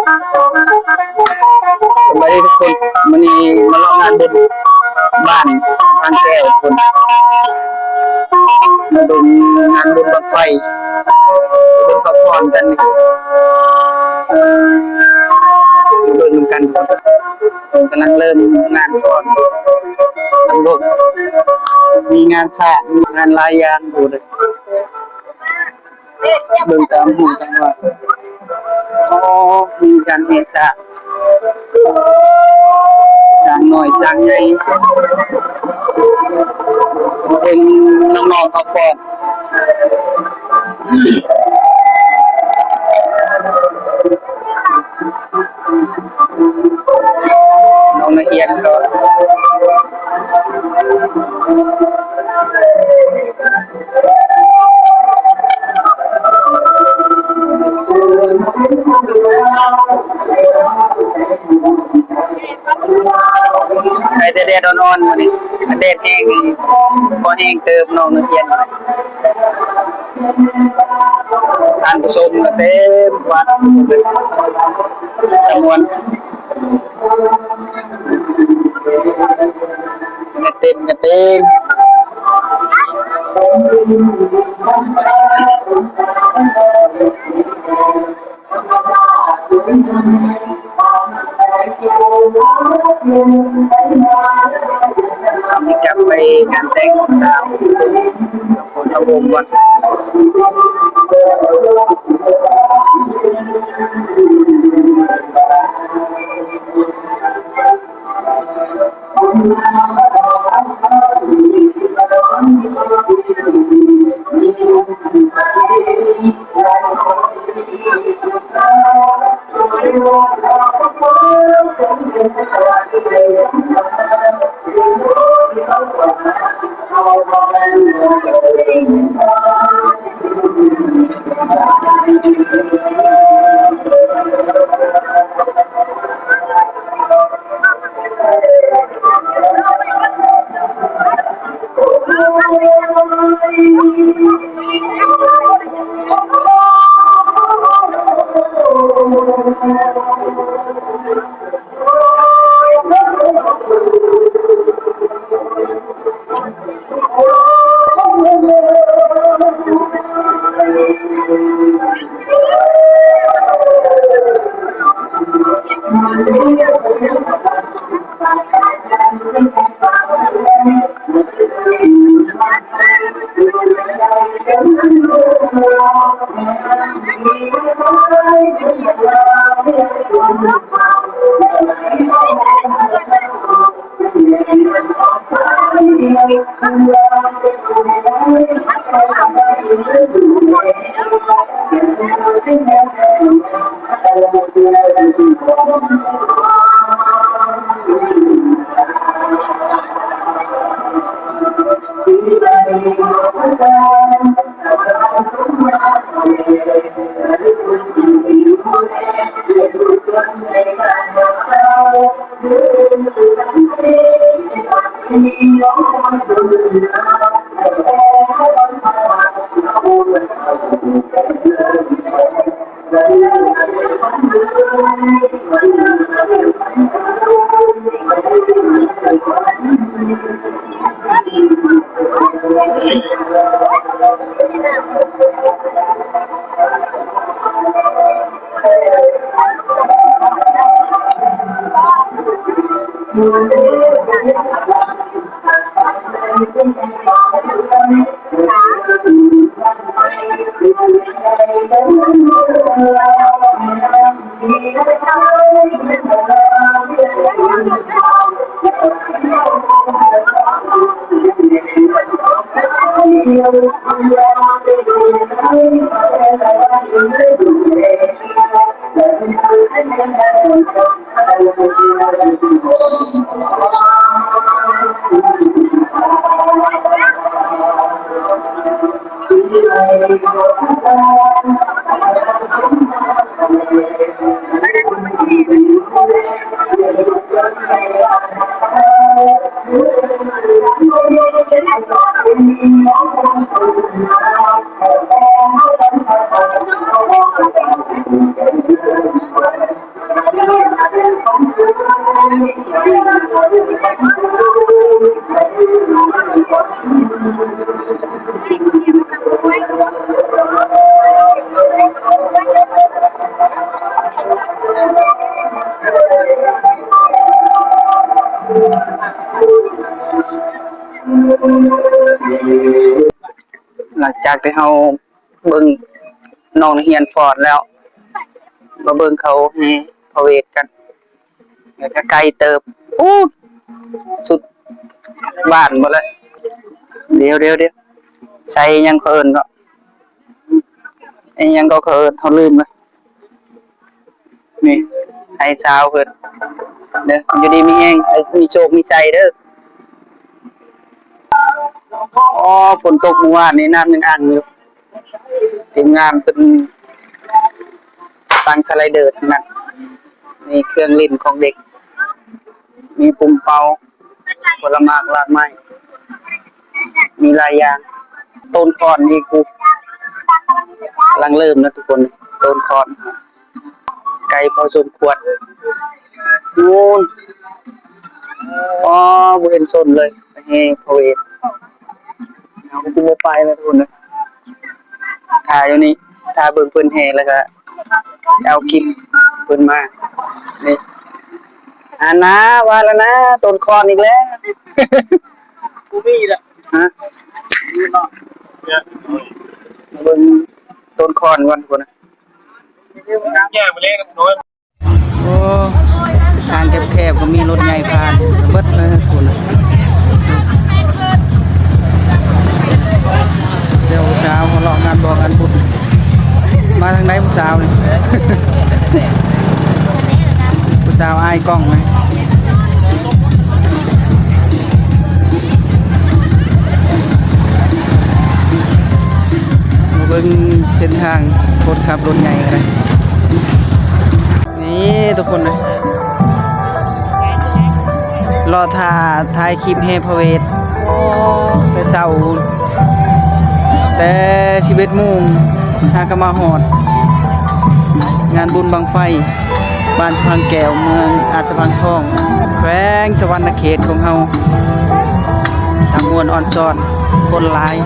ສະບາຍດີທຸກຄົນ, ມື້ນີ້ມາເລາະງານບຸນບ້ານບາງແກ້ວທຸກຄົນ, ມາເບິ່ງງານບຸນບັ້ງໄຟ ເບິ່ງເຂົາຟ້ອນກັນນີ້ ເບິ່ງນຳກັນທຸກຄົນ. ກຳລັງເລີ່ມງານຟ້ອນທັງບົກ, ມີງານຊ້າງ ມີງານຫຼາຍຢ່າງຢູ່ເດ້. ເບິ່ງຕາມຮູບຕາມວ່າ ອໍ ມີການແຫ່ຊ້າງ ຊ້າງນ້ອຍຊ້າງໃຫຍ່ ເບິ່ງນ້ອງໆເຂົາຟ້ອນ. ນ້ອງນັກຮຽນກໍໃສ່ແຕ່ແດດອ່ອນໆ ມື້ນີ້ ແດດແຮງ ພໍແຮງເຕີບ ນ້ອງນັກຮຽນ. ທ່ານຜູ້ຊົມກໍເຕັມວັດ ຈຳນວນ ນັກເຕັ້ນກໍເຕັມ. ກັບໄປງານແຕ່ງຂອງສາວ ຂອງລະວົງກ່ອນ. ຫຼັງຈາກທີ່ເຮົາເບິ່ງນ້ອງນັກຮຽນຟ້ອນແລ້ວ ມາເບິ່ງເຂົາແຫ່ພະເວດກັນ ກໍໄກເຕີບ ໂອ້ ສຸດບ້ານພຸ້ນແຫຼະ. ດຽວໆໆ ໃສ່ຫຍັງເຂົາເອີ້ນເນາະ ອີຫຍັງກໍເຂົາເອີ້ນ ເຮົາລືມລະ. ນີ້ ໃຫ້ຊາວເພິ່ນເດີ ຢູ່ດີມີແຮງ ໃຫ້ມີໂຊກມີໄຊເດີ. ອໍ ຝົນຕົກມື້ວານນີ້ ນ້ຳຍັງອັ່ງຢູ່. ທີມງານເພິ່ນຕັ້ງສະໄລເດີທັງນັ້ນ ມີເຄື່ອງຫຼິ້ນຂອງເດັກ ມີປຸ້ມເປົ່າ ຜົນລະໝາກລາກໄມ້ ມີຫຼາຍຢ່າງ. ໂຕນຄ້ອນອີກ ກຳລັງເລີ່ມນະທຸກຄົນ ໂຕນຄ້ອນ ໄກພໍສົມຄວນ. ໂອ້ຍ ອໍ ບໍ່ເຫັນຊົນເລີຍ ແຫ່ພະເວດ ເຮົາກໍບໍ່ໄປແລ້ວທຸກຄົນເອີຍ. ຖ້າຢູ່ນີ້ ຖ້າເບິ່ງເພິ່ນແຫ່ແລ້ວກໍເອົາຄລິບເພິ່ນມາ. ນີ້ ອັນນາ ວ່າແລ້ວນະ ໂຕນຄ້ອນອີກແລ້ວ. ບໍ່ມີລະ ຮະ ເບິ່ງໂຕນຄ້ອນກ່ອນພຸ້ນນະ. ໂອ້ ທາງແຄບໆ ກໍມີລົດໃຫຍ່ຜ່ານເບິດເລີຍພຸ້ນນະ. ເຈົ້າສາວຫົວເລາະງານບໍ່ງານບຸນ. ມາທາງໃດຜູ້ສາວນີ້? ຜູ້ສາວອາຍກ້ອງນະ. ມາເບິ່ງເສັ້ນທາງຄົນຂັບລົດໃຫຍ່ກໍໄດ້. ນີ້ທຸກຄົນເອີຍ ລໍຖ້າຖ່າຍຄລິບແຫ່ພະເວດ ໂອ້ ແຕ່ເຊົ້າ ແຕ່ສິບເອັດໂມງ ຫາກໍມາຮອດ ງານບຸນບັ້ງໄຟ ບ້ານສະພັງແກ້ວ ເມືອງອາດສະພັງທອງ ແຂວງສະຫວັນນະເຂດຂອງເຮົາ. ຕາມ່ວນອອນຊອນ ຄົນຫຼາຍ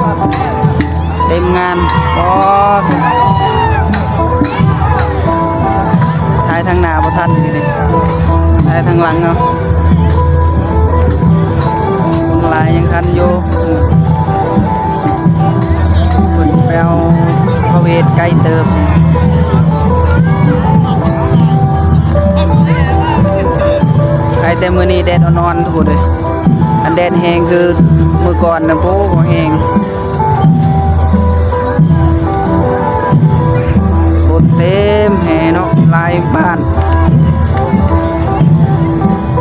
ເຕັມງານ. ອໍ ຖ່າຍທາງໜ້າບໍ່ທັນນີ້ ຖ່າຍທາງຫຼັງເອົາ. ຄົນຫຼາຍຍັງທັນຢູ່. ເພິ່ນໄປເອົາພະເວດໄກເຕີບ. ໄຄແຕ່ມື້ນີ້ແດດອ່ອນໆ ທຸກຄົນເອີຍ. ອັນແດດແຮງຄືມື້ກ່ອນນະ ໂອ້ ແຮງ. ຄົນເຕັມແຫ່ເນາະ ຫຼາຍບ້ານ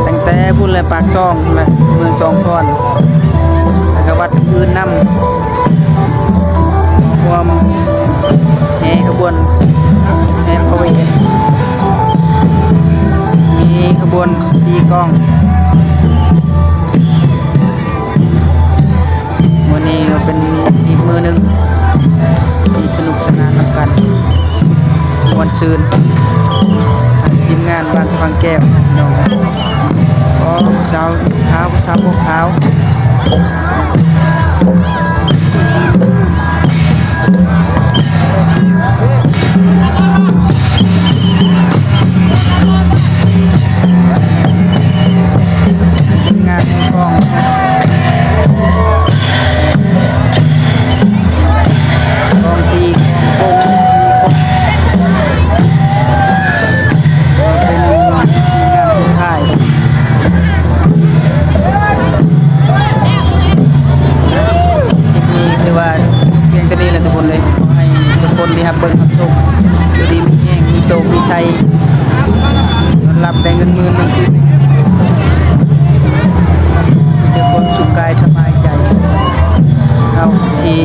ຕັ້ງແຕ່ພຸ້ນແຫຼະ ປາກຊ່ອງພຸ້ນແຫຼະ ເມືອງສອງຄອນ ແລ້ວກໍວັດອື່ນນຳ ຮ່ວມແຫ່ຂະບວນແຫ່ພະເວດ ມີຂະບວນຕີກ້ອງ. ມື້ນີ້ກໍເປັນອີກມື້ໜຶ່ງທີ່ສະໜຸກສະໜານນຳກັນ ມ່ວນຊື່ນ ທາງທີມງານບ້ານສະພັງແກ້ວ ພີ່ນ້ອງ. ໂອ້ ຜູ້ສາວຂາວ ຜູ້ສາວຜົມຂາວ. ເປັນງານຂອງ ຂອງຕີ ຂອງໂປ່ງ ເປັນງານສຸດທ້າຍ. ຄລິບນີ້ຖືວ່າພຽງແຕ່ນີ້ແຫຼະທຸກຄົນເອີຍ. ຂໍໃຫ້ທຸກຄົນທີ່ຮັບເບິ່ງຮັບຊົມ ຢູ່ດີມີແຮງ ມີໂຊກມີໄຊ ຮັບແຕ່ເງິນໝື່ນເງິນສິບ ມີແຕ່ຄວາມສຸກກາຍສະບາຍໃຈ. ເຮົາຊິ